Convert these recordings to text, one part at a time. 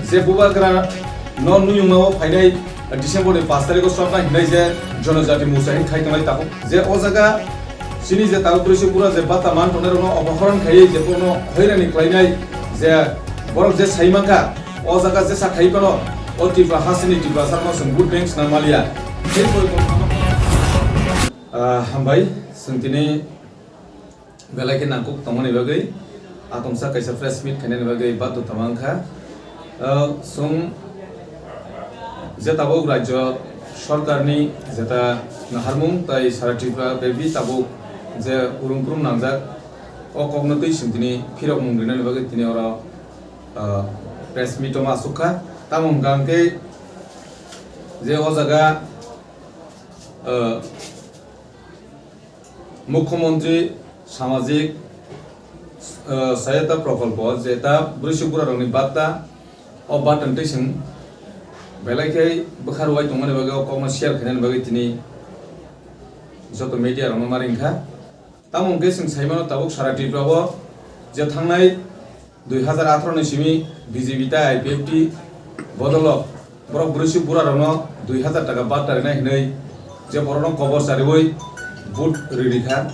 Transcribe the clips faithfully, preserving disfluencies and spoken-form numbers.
Je bubagra no nuyungma o phainai December ni pash tarikh o sokna hinai je Jonojati Morcha hin khai tongnai tabuk. Je o jaga chini je tabuk brisi bura je bata man tongnai rokno opohoron khaiwi je borokno hoirani khlainai je borok je sai mankha o jaga je sa khai phano o Tripura hasteni Tiprasa rokno chwng vote bank sna maliya. Tei porikolpona no, ah, hambai, chwng tini belai khe nangkuk tongmani bagwi atongsa kaisa press meet khainani bagwi baddo tama wngkha. Ah, chwng je tabuk rajyo sorkarni jeta naharmung tai sara Tripura bebi tabuk je urum kurum nangjak o kokno twi chwng tini phirokmung rinani bagwi tini oro, ah, press meet o ma asuk kha. Tamo hwnkha hwnkhe je o jaga, ah, Mukhyamantri Samajik, eh, Sahayata Prokolpo, jeta brisi burarokni batta, o batta twi chwng belai khe bwkha rwui tongmani bagwi o kokno share khainani bagwi tini joto media rokno ma ringkha. Tamo hwnkhe chwng saimano tabuk sara Tripura o je thangnai dui hazar atharo ni simi B J P tai I P F T bodolo borok brisi bura rokno dui hazar taka batta rinai hinui je borokno kobor chariui vote riri kha.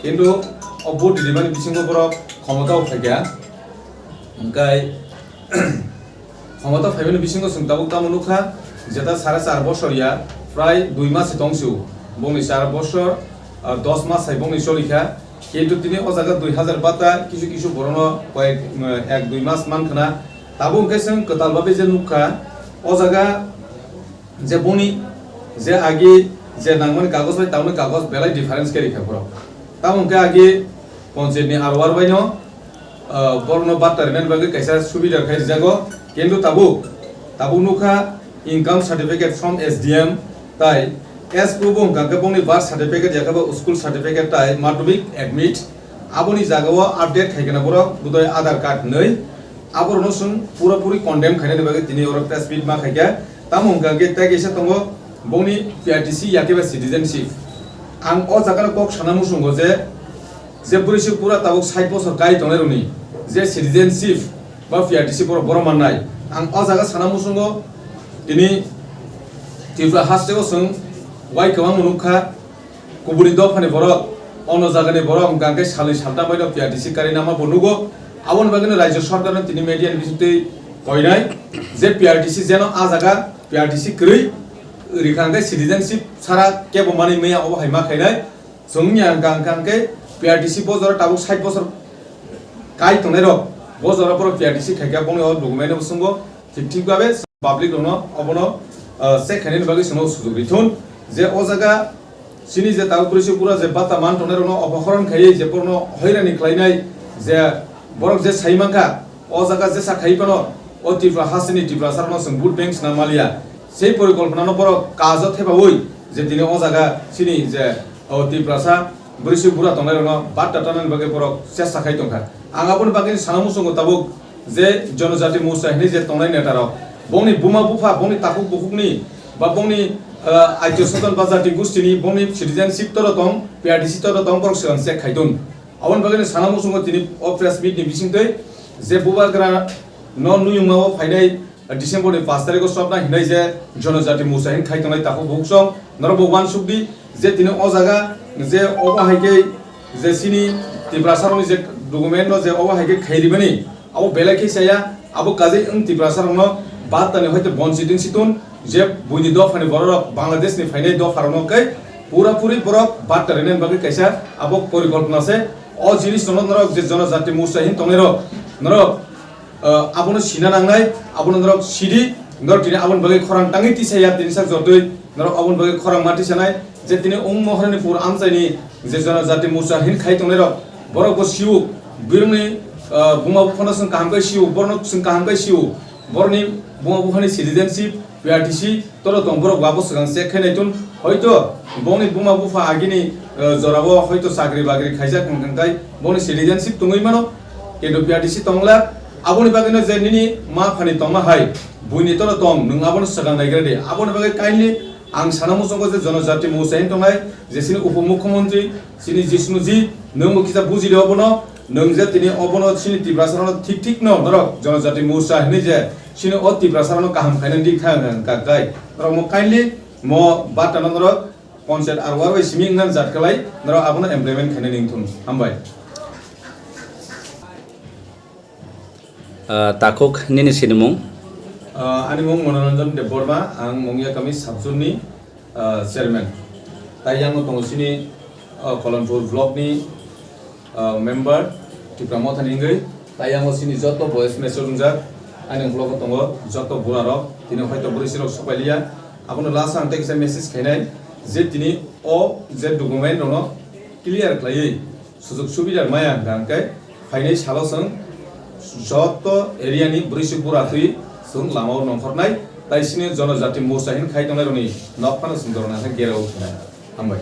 Kintu o vote rimani bisingo borok khomotao phaikha. Hwnkhe khomotao phaimani bisingo chwng tabuk tamo nukha, jeta sare char bosor ya, prai dui mas se tongsu, bongni char bosor, ah, dos mas hai bongni cholikha. Kintu tini o jaga dui hazar bata kisu kisu borokno koyek, eh, ek dui mas man khna. Tabuk hwnkhe chwng kwtal babe je nukha, o jaga je boni je agi je nangmani kagoj bai tabukni kagoj belai difference khe rikha borok. Tabuk hwnkhe agi ponchayat ni R O R bai no, eh, borokno batta rinani bagwi kaisa subida khai rijago. Kintu tabuk, tabuk nukha income certificate from S D M tai S P O bo hwnkha khe bongni birth certificate yakhe bo school certificate tai madhyamik admit. Aboni jagao update khaikhe na borok budoi Aadhaar card hinwi aborokno chwng pura puri condemn khainani bagwi tini oro press meet ma khaikha. Tamo hwnkha khe tei kaisa tongo bongni P R T C yakhe ba citizenship. Ang o jagano kok sana muchungo je, je bwrwi se pura tabuk sait bosor kai tongnai rokni je citizenship ba P R T C borok, borok mannai. Ang o jaga sana muchungo tini Tripura hasteo chwng wai kwbangma nukha. Kubuni dophani borok, ono jagani borok hwnkha khe salni salta baino P R T C karinama bo nugo. Aboni bagwino rajyo sorkarno tini media ni bisingtwi koinai je P R T C jeno a jaga P R T C kwrwi rikha hwnkhe citizenship sara kebo manwi maya obo hai ma khainai. Chwng wngya hwnkha, hwnkha hwnkhe P R T C bo jora tabuk sait bosor kai tongnairok bo jora borok P R T C khaikha bongni o document no bwswngo thik thik babe public rokno obono, ah, check khainani bagwi chwngno sujuk rithun je o jaga chini je tabuk brisi bura je bata man tongnai rokno opohoron khaiwi je borokno hoirani khlainai je borok je sai mankha o jaga jesa khai phano o Tripura hasteni Tiprasa rokno chwng vote bank sna maliya. Sei porikolpona no borok kajo thepaui je tini o jaga chini je o Tiprasa brisi bura tongnai rokno batta tanani bagwi borok chesta khai tongkha. Ang aboni bagwi sana muchungo tabuk je Jonojati Morcha hinwi je tongnai neta rok, bongni buma bupha, bongni takhuk bukhukni ba bongni, ah, aityo sodon ba jati gustini bongni citizenship toro tong, P R T C toro tong, borok swkang check khaitun. Aboni bagwi sana muchungo tini o press meet ni bisingtwi je bubagra no nuyungma o phainai December ni pash tarikh o chopna hinai je Jonojati Morcha hin khai tongnai takhuk bukhuk song norok bo uansuk di je tini o jaga je obo hai khe je chini Tiprasa rokni je document no je obo hai khe khai rimani abo belai khe chaya abo kajai wng Tiprasa rokno batta ni hoite bonchit wng si tun je buini dopha ni borok rok Bangladesh ni phainai dopha rokno khe pura puri borok batta rinani bagwi kaisa abo porikolpona se o jinis no norok je Jonojati Morcha hin tongnai rok norok ah, abono sina nangnai, abono norok sidi, norok tini aboni bagwi khorang tangwi tisa ya, tini sak jotoi, norok aboni bagwi khorang ma tisanai, je tini wng Mohorani pur amchaini je Jonojati Morcha hin khai tongnai rok, borok bo siu, birungni, ah, buma buphano chwng kaham khe siu, borno chwng kaham khe siu, borni buma buphani citizenship, P R T C, toro tong borok wabo swkang check khe naitun, hoito bongni buma bupha agini, eh, jorao hoito chakri bagri khaijak wngkha, hwnkhe bongni citizenship tongwi mano, kintu P R T C tongla, aboni bagwino je nini ma phani tongma hai, buini toro tong, nwng abono swkang naigra di, aboni bagwi kindly ang sana muchungo je Jonojati Morcha hin tongnai, je chini Upo Mukhyamantri, chini Jishnu ji, nwng bo kisa buji di obono, nwng je tini obono chini Tiprasa rokno thik thik no norok Jonojati Morcha hinwi je Chini o Tiprasa rokno kaham khainani di kha wngkha kai. Norok mo kindly mo bata no norok panchayat R O R bai simi wngna jat kalai, norok abono implement khainani wngthun. Hambai. Ah, takhuk nini sinimung? Ah, ani mung Manoranjan Debbarma, ang Mungya kami sabjurni, ah, chairman. Tai yango tongo sini, ah, Kolonpur block ni, ah, member, Tipra Mothani wngwi. Tai yango sini joto boys message wngjak, ani block o tongo joto bura rok, tini hoito bwrwi sirok sopailiya. Abono last ang tei kisa message khainai je tini o je document rokno clear khlaiwi, sujug subida maya hwnkha hwnkhe phainai salo chwng joto area ni bwrwi suk bura twi chwng lama o nongkhornai, tai sini Jonojati Morcha hin khai tongnai rokni nok phano chwng jorna khe gera o khnai. Hambai.